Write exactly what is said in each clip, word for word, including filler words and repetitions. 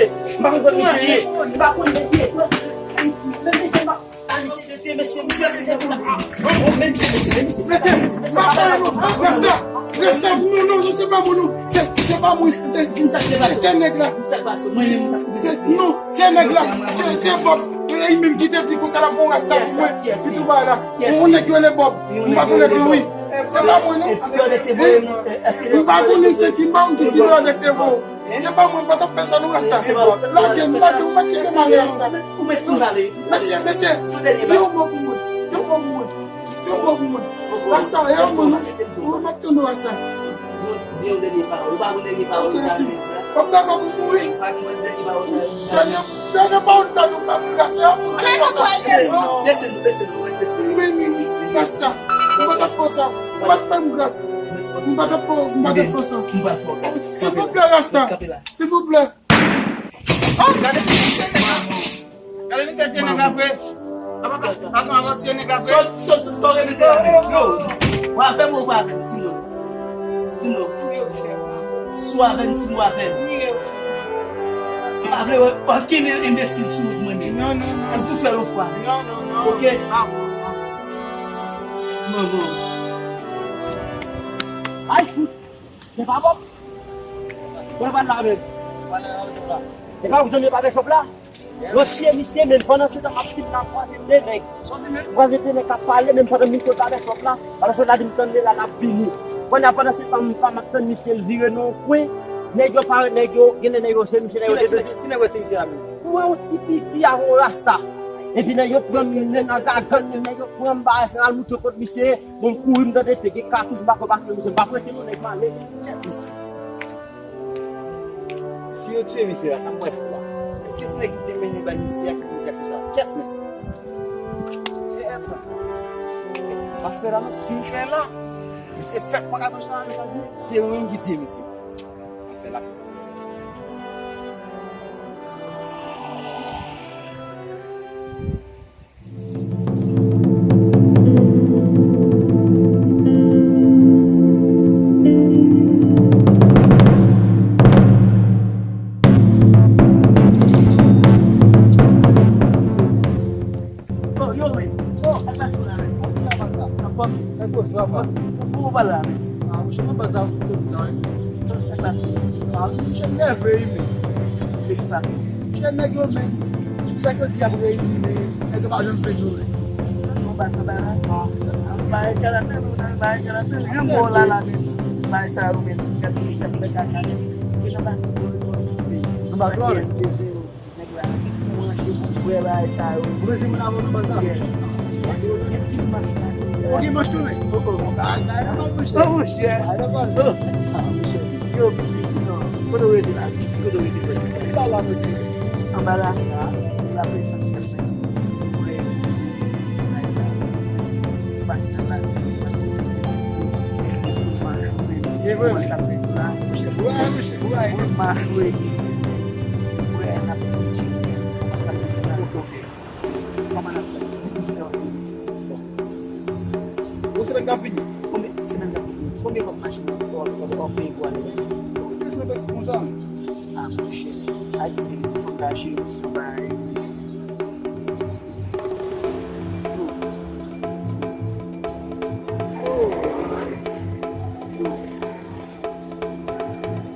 misye. M pa konn kot misye ye. M pa konn mesye. Men mesye, m pa... Ah, misye rete, mesye, misye rete pou li. Oh, men misye, mesye, men misye. Mesye, m pa fè nou. Rasta, rasta, non, non, non, se pa mwen, non. Se, se pa mwen, se, se, se nèg la. Se, se, non, se nèg la. Se, se Bob. E li menm ki te di konsa l ap fè yon rasta pou mwen. Li tou ba la. Yon nèg yo rele Bob. M pa konnen tou, wi. Se pa mwen, non. M pa konnen se ki, m pa konn ki ti nèg te voye. Se pa mwen, m pa t ap fè sa non, Rasta. Lage m, lage m, pa kite m ale, Rasta. Mesye, mesye, di yon mo pou mwen. Di yon mo pou mwen. Di yon mo pou mwen. Rasta, e yon mo non. Mwen m ap tann ou, Rasta. Di yon dènye pawòl. Ou pa gen dènye pawòl ou ta vle di la? W ap dakò pou m mouri? Dènye, dènye pawòl ta nou fè pou kase a pou mwen konsa. Lese nou, lese nou, lese nou. Men, men, men, Rasta, ou pa t ap fè sa. Ou pa t fè m gras. M pa t ap fè, m pa t ap fè sa. Silvouplè, Rasta. Silvouplè. Oh, gade misye tye nèg la vre. Gade misye tye nèg la vre. Papa, papa, papa tye nèg la vre. So, so, so, so, repete la menm. Yo, ou avè m ou pa avè m? Di non. Di non. Si w avè m, di m ou avè m. M pa vle wè okenn enbesil sou wout mwen menm. Non, non, non. M tou fè yon fwa. Non, non, non. Ok? Ah, bon, ah, bon. Bon, bon. Ay, fout. Se pa bon. Mwen pral la menm. E pa ou zanmi barbershop la? Yo tiye misye, men pandan se tan m ap vin la, m kwaze de nèg. M kwaze de nèg k ap pale, men pandan m vin kote barbershop la, barbershop la di m tann li la, l ap vini. Kounye a, pandan se tan, m pa m ap tann misye, l vire nan yon kwen. Nèg yo parèt, nèg yo, gen de nèg yo, se misye, nèg yo te bezwen. Ki nèg yo ti misye la menm? Mwen, yon ti piti avè yon rasta. Epi nèg yo pran m, men nan gagann, nèg yo pran m, bagay sa, al moute kot misye. Bon, m kouri, m tande te gen katouch, m pa fè pati misye, m pa prete non, nèg m ale. Kèt mesye. Si yo tiye misye la, sa m pral fè la? Èske se nèg ki te mennen bay misye a ki te fè aksyon sa? Kèt men. Kèt. M pa fè la non, si m fè la, misye fèk pran katouch la, mesaj li. Se mwen menm ki tiye misye. M pa fè la. Oh, yo, men. Oh, sa k pase la, men? Anfòm? Anfòm. Ou pa la, men? Ah, mwen, mwen pa sa, mwen pa sa. Sa k pase? Ah, mwen, mwen nève, wi, men. Mwen pa. Chè nèg yo menm, chak yo di y ap reyini, men nèg yo pa janm jwenn nou, men. Nou pa sa bagay. Bagay chalatè, nou nan bagay chalatè, men yon mò la la, men bagay sa yo, men gade sa k fè kaka, men. Gen nan bagay yo, yo sou peyi. Nan bagay yo, men. Nèg la, pou manje, pou bwè, bagay sa yo. Ou bezwen moun avè w nan bagay sa? Ou gen manch tou, men? Oh, oh. Bagay, bagay nòmal, monchè. Oh, monchè. Bagay nòmal. Oh. Ah, monchè. Yo, pitit, non. Kote w rete la? Kote w rete prèske? Anba la, mwen te. Anba la? Ah, la prezans mwen. Mwen, mwen sa. Pase nan la. E vre? Mwen sa fè la. Mwen machwe. Mwen ap kontinye. Sa fè sa. Kòman n ap fè? Bon. Yon semèn k ap vini. Konbyen semèn k ap vini? Konbyen kòb machin w ap, w ap, w ap peye pou ale la? Yon semèn prèske konsa. Ah, monchè. Ay, fò m kache yo, se bay.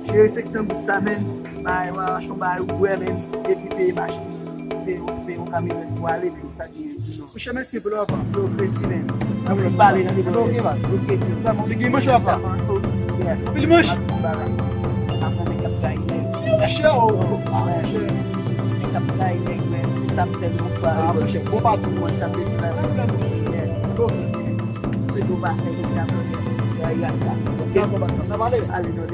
Cheri, senk san goud sa, men. Bay, w a achte yon bagay ou bwè, men. Epi peye machin. Peye, peye yon kamyonèt pou ale, men. Sa ki Monchè, mèsi pou lè, papa. Yo, mèsi, men. Ann fin pale nan devan. Ok, man. Ok, Dieu. Sa bon, li gen manch, papa. Sa bon. Anpil manch. Apre nèg ap rayi nèg. Monchè, oh, oh, ah, monchè. Nèg ap rayi nèg, men se sa m fè yon fwa. Ah, monchè, bon patwon. Mwen sa fè travay. Se do pa fè nèg la. Rasta. Ok, bon patwon. N ap ale. Ale, non,